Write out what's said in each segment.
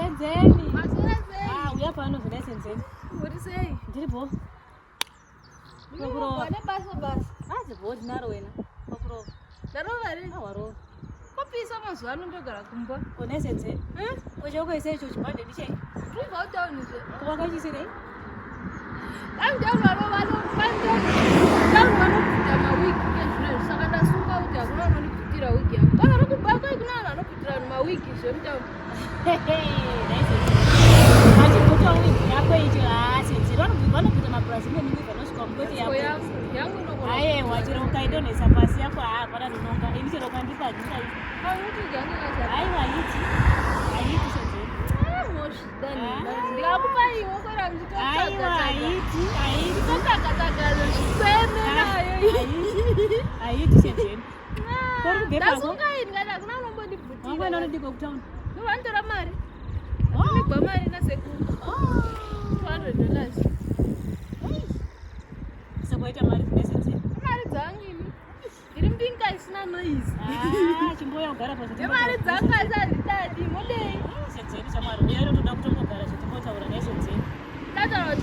Senzeni. Maswera sei? Ah, uya pano zvodai Senzeni. Uri sei? Ndiripo. Pakurova. Pane basa basa. Ah, zibho ndinaro wena. Pakurova. Ndarova rini? Ah, warova. Kopisa mazuva ano ndogara kumba. Kona Senzeni. Eh? Kochaukaisa icho chibhande ndichei? Ndobva kutauni zve. Kwakachisirei? Downtown varova downtown down vanobvuta mawigi nezvino izvi saka ndasunga kuti hakuna unondibvutira wigi yangu. Kana uri kubaka kuna vanhu vanobvutira vanhu mawigi zvemutauni. Achibvuta wigi yako ichi haa Senzeni. Vanobvuta mabrazilian wig anosvika mukwete Ko yako. yangu yangu inogona. Aiwa, chero ukaidonhesa pasi yako haa hapana rinonga. Ini chero ukandipa handingaiti. Anoti wigi yangu yakazara. Aiwa, haiti. Haiti Senzeni. Ah, mozvida nina. Ndikakupa iwe kwera Aiwa, ndichitotsvaga tsvaga. haiti. Haiti. Nditotsvaga tsvaga zvikweme nayo. Haiti Senzeni. Kuri kubve pako? Ndasunga ini ndikati hakuna unombondibvutira. Wangwana unodikwa kutauni. Ndovanditora mari. Oh. Ndinigwa mari nasekuru. $200. Sakaita mari dzine Mari dzangu imi. Ndiri mbinga isina noise. Ah, chimboya kugara pasi. Nemari dzangu asi handidadi. Modei. Senzeni shamwari, uya unotoda kutongogara zvetimbotaura naye Senzeni. Ndataura kuti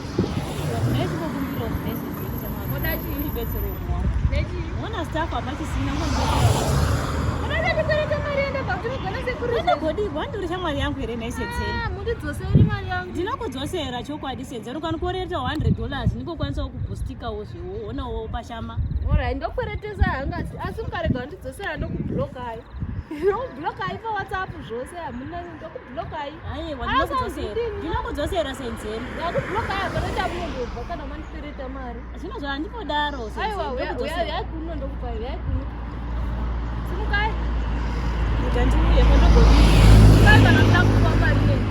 Naye chimbokumbirawo naye Senzeni shamwari. moda chii? Ndibetsere umwe wangu. Nechii? Ona staff hapachisina ngondibetsera. Munoda ndikwerete mari yandabva kutinogona sekuru. Unogodibwa ndiri shamwari yangu here naye Senzeni. Ah, mundidzoseri mari yangu. Ndinokudzosera chokwadi Senzeni ukanikwereta $100 ndingokwanisawo kubhustikawo zvewo pashama. Alright, ndokweretesa hangu asi asi mukarega kundidzosera ndokublokai. Ndokublokai paWhatsApp zvose hamuna ndokublokai. Aiwa Ah, ndinokudzosera. sandidini. Ndinokudzosera Senzeni. Ndakublokai hapana chamunondobva kana mandikwereta mari. Zvino zvandingodaro Aiwa, Senzeni. uya uya Ndokudzosera. uyai kuno ndokupai uyai kuno. Simukai. Kuti ndiuye kwandogodii. Simukai kana muda kupa mari yenyu.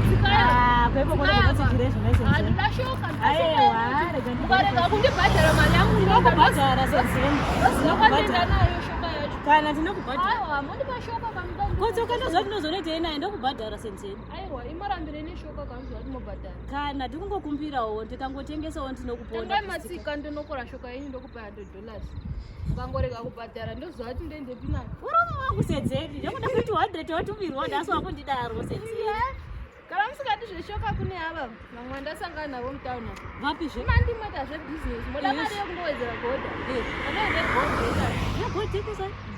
Simukai. Ah, kwepo kwandogotsigire zvona Ah, Senzeni. ndoda shoka. Aiwa, rega Mukarega kundibhadhara mari yangu ndinokubhadhara Senzeni. Ndinokubhadhara Ndinokubhadhara. nayo shoka yacho. Kana ndinokubhadhara. Aiwa, mondipa shoka kamuda. Kotsoka ndozva ndinozoretei naye ndokubhadhara Senzeni. Aiwa, imorambire neshoka kamuziva kuti mobhadhara. Kana ndikungokumbirawo ndikangotengesawo ndinokuponda. Tangai matsika ndinokora shoka yenyu ndokupa $100. Ukangorega kubhadhara ndoziva kuti ndoendepi nayo. Urume wangu Senzeni, ndinokuda kuti 200 watumirwa nhasi wakundidaro Senzeni. Kana musingadi zveshoka kune ava vamwe vandasangana navo mutauni apa. Vapizve? Mandimoita zvebhizinesi moda mari yekungowedzera goda. Vanoende go getters.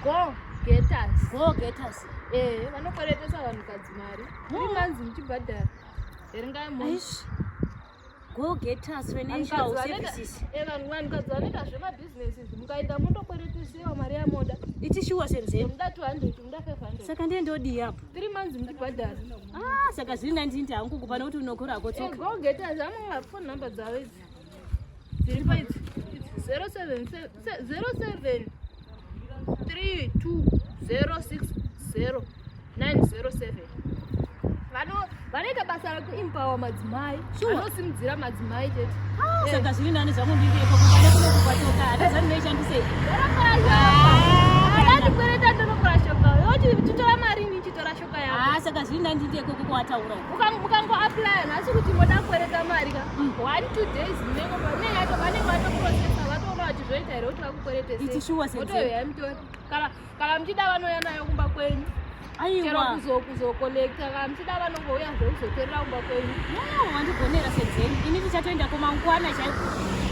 Go Go getters. Go getters. Eh, vanokweretesa vanhukadzi mari. 3 months muchibhadhara. Ringai mo. Aish. Go getters financial services. Vanhukadzi vanoita zvemabhizinesi izvi mukaenda mondokweretesiwa mari yamoda. Iti shuwa Senzeni. Muda 200, muda 500. Saka ndiye ndodii apo? 3 months muchibhadhara. Ah, saka zviri nani nditi hangu kupa nekuti unokora hako tsoka. Go getters amwe phone number dzavo idzi. Dziripo idzi. 07 07 32 060 907. Vanoita basa rekuempower madzimai. Sure. Vanosimudzira madzimai chete. Ah, saka zviri nani zvangu ndiripo kupa nekunokupa tsoka. Hata zvandinoishandisei. Adandikwereta ndinokora shoka. Yoti chitora mari ini chitora shoka yako. Ah, saka zviri nani nditi ikoko kwataura. Mukangoaplya nhasi kuti moda kukwereta mari ka 1-2 days munenge neyacho vanenge vatoprocessa vatoona kuti zvoita here kuti vakukweretese. Iti shuwa Senzeni. Motoyoya mutori kana muchida vanouya nayo kumba kwenyu chero Aiwa. kuzokolekta kana muchida vanongouya zvekuzotorera kumba kwenyu. No, wandigonera Senzeni. Ini ndichatoenda kumangwana chaiko.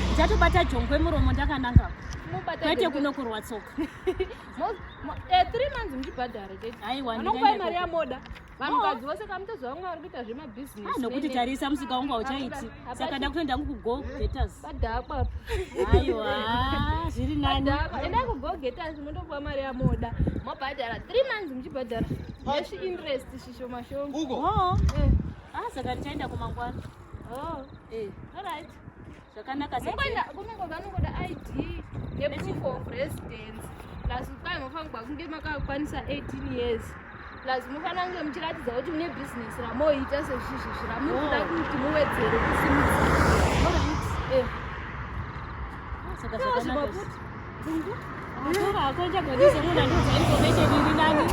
Ndichatobata jongwe muromo ndakananga. Mobata Kwete jongwe. kunokorwa tsoka. 3 months muchibhadhara chete. Aiwa, Vanokupai ndingaenda mari ikoko. yamoda. Vanhukadzi vose kamutozwa vamwe vari kuita zvemabhizinesi. Ah, nokuti tarisa musika wangu hauchaiti. Saka ndakutoenda hangu kugo getters. Badhakwa apa. Aiwa, zviri nani. Badhakwa. Endai kugo getters mondopuwa mari yamoda. Mobhadhara 3 months muchibhadhara. Nezvi interest zvishoma shoma. Uko. Oh. Eh. Ah, saka ndichaenda kumangwana. Oh. Eh, Alright. zvakanaka Senzeni. Mungoenda kunongo vanongoda ID neproof of residence. Plus kwai mufanirwa kunge makakwanisa 18 years. Plus mufanira kunge muchiratidza kuti mune bhizinesi ramoita sezvizvi ramuri kuda Oh. kuti muwedzere kusimudzira. Alright. Eh. Ah, saka Saka zvakanaka. zvimaputi. Ah, tora hako ndichagonise munhu andiudza information iri nani.